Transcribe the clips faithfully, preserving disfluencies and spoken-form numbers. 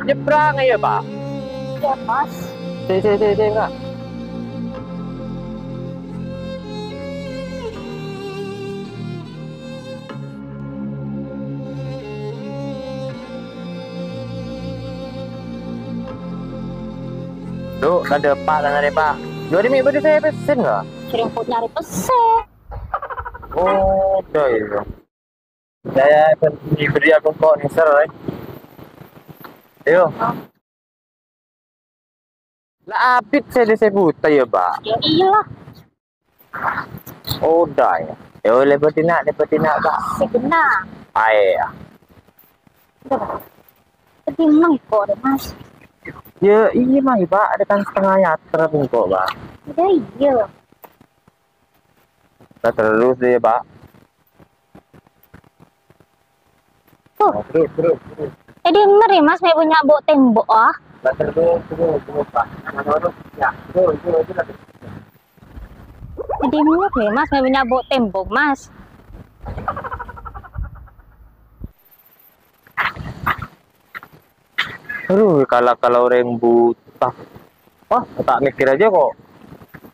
Nyebrang ya, Pak. Iya, Mas. Sik, sik, sik, sik, Pak. Duh, tadâ' Pak, tadâ' Pak. Duh, ini bâdâ sè pesen, Pak. Sering pun nyari pesen. Oh, iya, iya. Saya beri aku kok nih, Sir, eh. Ayo. Lah, abit saya disebuta ya, Pak. Ya iyalah. Udah ya. Ya, lèbât dinna', lèbât dinna', Pak. Segenap. Ayo. Udah, Pak. Tapi mengko deh, Mas. Ya, iya, Mas, Pak. Ada kan setengah yatra mengko, Pak. Udah, iya. Lah, terus deh, Pak. Tuh. Nah, terus, terus, terus. Eh, denger ya, Mas, mènta nyabok tembok, ah. Lah, terus, terus, terus, Pak. Nah, terus, ya, terus, terus, terus. Eh, denger ya, Mas, mènta nyabok tembok, Mas. Aduh, kala-kala orèng buta. Wah, ta' mèkkèr aja kok.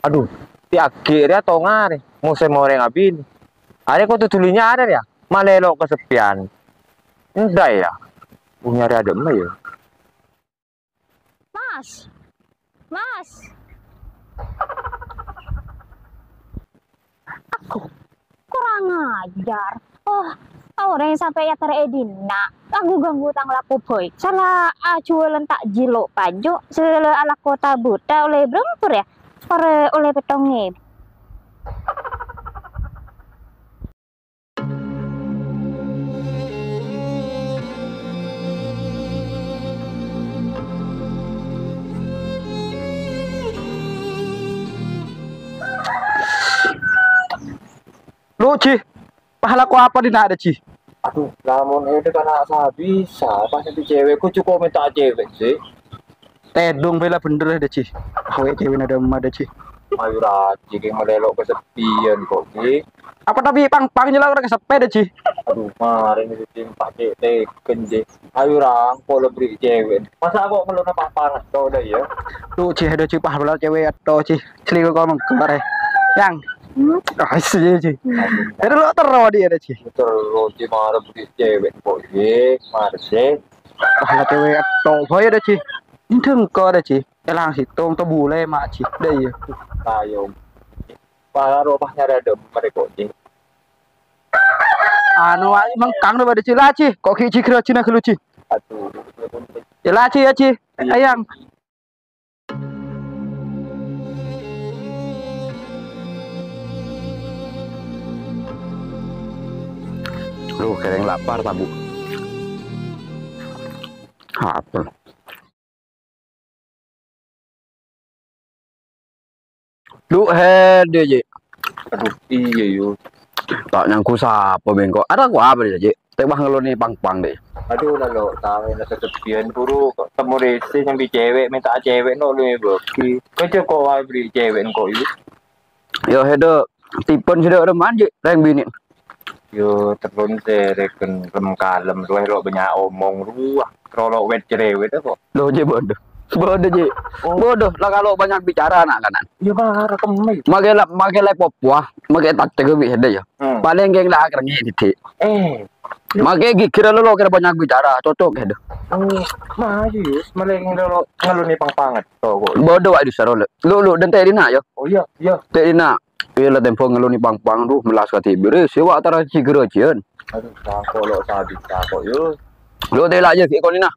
Aduh, ti' aghi' rèya tonga rè, mosèm orèng abin. Arè kok dudulinya arè ya, malèlo' kaseppiyan. Endâ' ya, punya rèya dâ'emma ya. Mas, Mas. Aku kurang ajar. Oh, orèng sampè' èyater è dinna'. Ganggu-ganggu tang lako bhâi. Sala ajuwâlân takjil lo' paju', sala alako ta' buta ollè brempur ya. Ora ollè pèttong èbu. Lu, Ji, pas lako apa dinna' dâ, Ji? Aduh, lamun ini kan anak sabi, siapa sih cewek? Ku cukup minta cewek sih. Tèdung bhâi la bhendher dâ, Ji. Awè' cewek nada mada, Ji. Ayo, Raji, ki malèlo' kaseppiyan kok, Ji. Apa tapi pang-pang nyela ora kaseppè dâ, Ji? Aduh, marèn itu, Ji, pakai teken, Ji. Ayo, rang, pola beri cewek. Masa kok kalau nampak banget, tau dah ya? Tuh, Ji, ada, Ji, pah, bela cewek atau, Ji. Selingkuh kau mengkar, eh. Yang. Hmm? Ah, sih, Ji. Aduh. Ada lo terro dia, ada, Ji. Terro, Ji, marah beri cewek kok, Ji. Marah, Ji. Pah, la cewek atau, boy ada, Ji. Endeng kok ada, Ji. Elang sèttong to bulâ, ma', Ji. Dâ, iyâ. Ayo. Para ropa nyara dâ' mereka, Ji. Anu, ayo mengkang dâ' bâdâ, Ji, la, Ji. Kok ghi' Ji ghârâjina ghâllu, Ji? Aduh. Ya, la, Ji, ya, Ji. Iya. Ayang. Duh, kèrèng lapar, ta, Bu? Apa? Lu, hèdè, Ji. Aduh, iya, yo. Ta' nyangko sapa bengko. Ada aku apa dia, Ji? Tèbâ ngeloni pang-pang deh. Aduh, lalo, tahu yang kaseppiyan buru, kok temu rese nyambi cewek, minta cewek, no, lu bagi. Kau kok wae beri cewek, kok, yuk. Yo, hèdè, tipèn sè dâ' remman, Ji, rèng binè'. Yo, terron sè rèken lem-kalem, rowa lo' bânnya' omong, rowa. Terro lo' wet-cerewet, kok. Loh, Ji, bodoh. Bodoh, Ji. Oh. Bodoh, lah kalau banyak bicara, anak kanan. Iya, Pak, kemai. Make la-, make la popoa, make tacce ke bisa deh, ya. Hmm. Paling geng la kerengit titik. Eh. Make gigir lo, lo kira banyak bicara, cocok gitu. Oh, maju, Yus. Malah yang lo ngeluni pang-panget, tuh, kok. Bodoh, wae, dusaro, lo. Lo, lo, dan tadi nak, ya. Oh, iya, iya. Tadi nak. Iya, la tempo ngeluni pang-pang, duh, melas kati biri, sewa atara ciger ajian. Aduh, cakok lo, tadi cakok, Yus. Lo, tela aja, kayak kau ni, nah.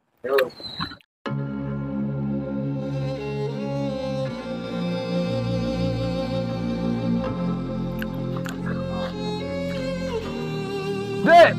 Dek!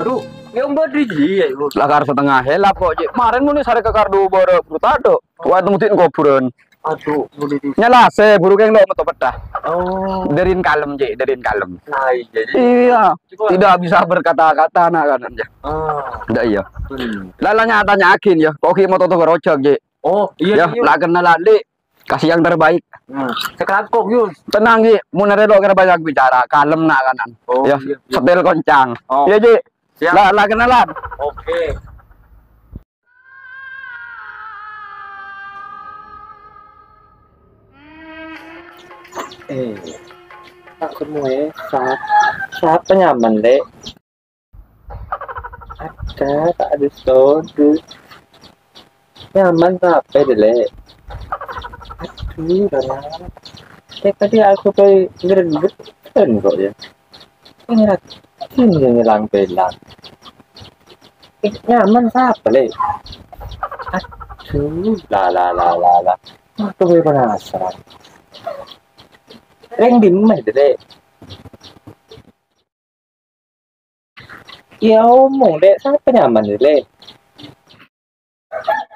Aduh, ya, Mbak, di dia, ya, Bu. Lakar setengah helap kok, Cik. Kemarin muni sare ke kardu baru brutado. Wah, tunggu tin kuburan. Aduh, boleh di. Nyala se, buru keng lo metu pedah. Oh. Derin kalem, Cik, derin kalem. Nah, iya, iya. Iya. Tidak bisa berkata-kata, nak, kan, ya. Ah. Ndak, iya. Hmm. Lalanya tanya akin, ya. Kok ki mau toto rojak, Cik? Oh, iya, ya, iya. Lah kenal, Dik. Kasih yang terbaik. Hmm. Sekarang kok, Yus? Tenang, Cik. Mun are lo kira banyak bicara, kalem, nak, kanan. Oh, ya, iya, iya. Setel koncang. Oh. Iya, Cik. Siap. Lah, lah kenalan. Oke. Eh, tak semua, eh. Sa-, sapa nyaman, Lè'? Ada, tak ada sodu. Nyaman sapa, Lè'? Aduh, Rana. Kayak tadi aku kayak ngereget kok ya. Ini lagi. Ini yang nyelang belang. Eh, nyaman sapa, Lè'? Aduh, la, la, la, la, la. Aku kayak penasaran. Reng di mana, Lè'? Ya, omong, Lè'. Sapa nyaman, Lè'?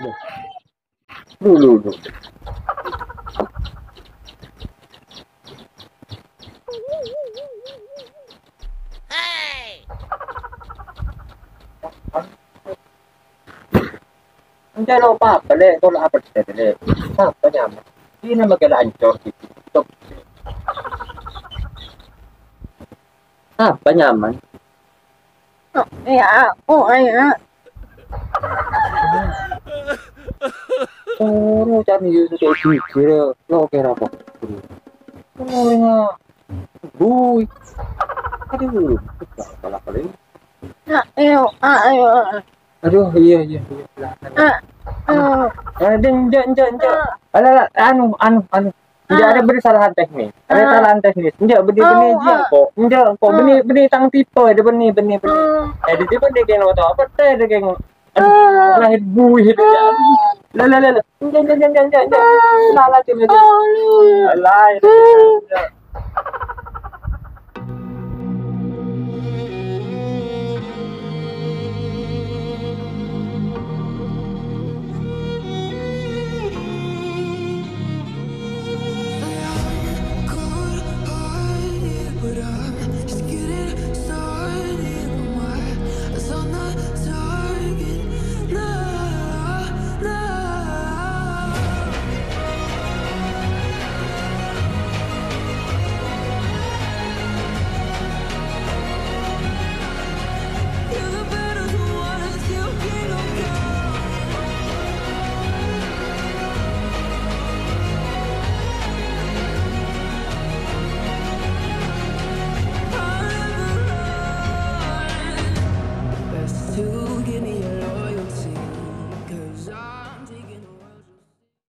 Duh. Duh, duh, duh. Enggak lo apa-apa, Lè'. Kalau apa, Lè'? Sapa nyaman? Ini makin lancor gitu. Cok. Apa nyaman? Oh, ya, oh, ya. Oh, cari Yusuf kayak gigi, lo kira apa? Oh, ya. Bui. Aduh, salah paling. Ayo, ayo. Aduh, iya, iya, iya. Ah, ah. Ah, ding, enjak, enjak, enjak. Alah, alah, anu, anu, anu. Enjak, ada beri kesalahan teknis. Ada kesalahan teknis. Enjak, beri, beri, enjak, kok. Enjak, kok. Beri, beri tang tipe, ada beri, beri, beri. Eh, di tipe dia kena otak apa? Teh, dia kena. Aduh, lahir buih itu, ya. Lah, lah, lah, lah. Enjak, enjak, enjak, enjak, enjak. Lah, lah, lah, lah. Alah, itu.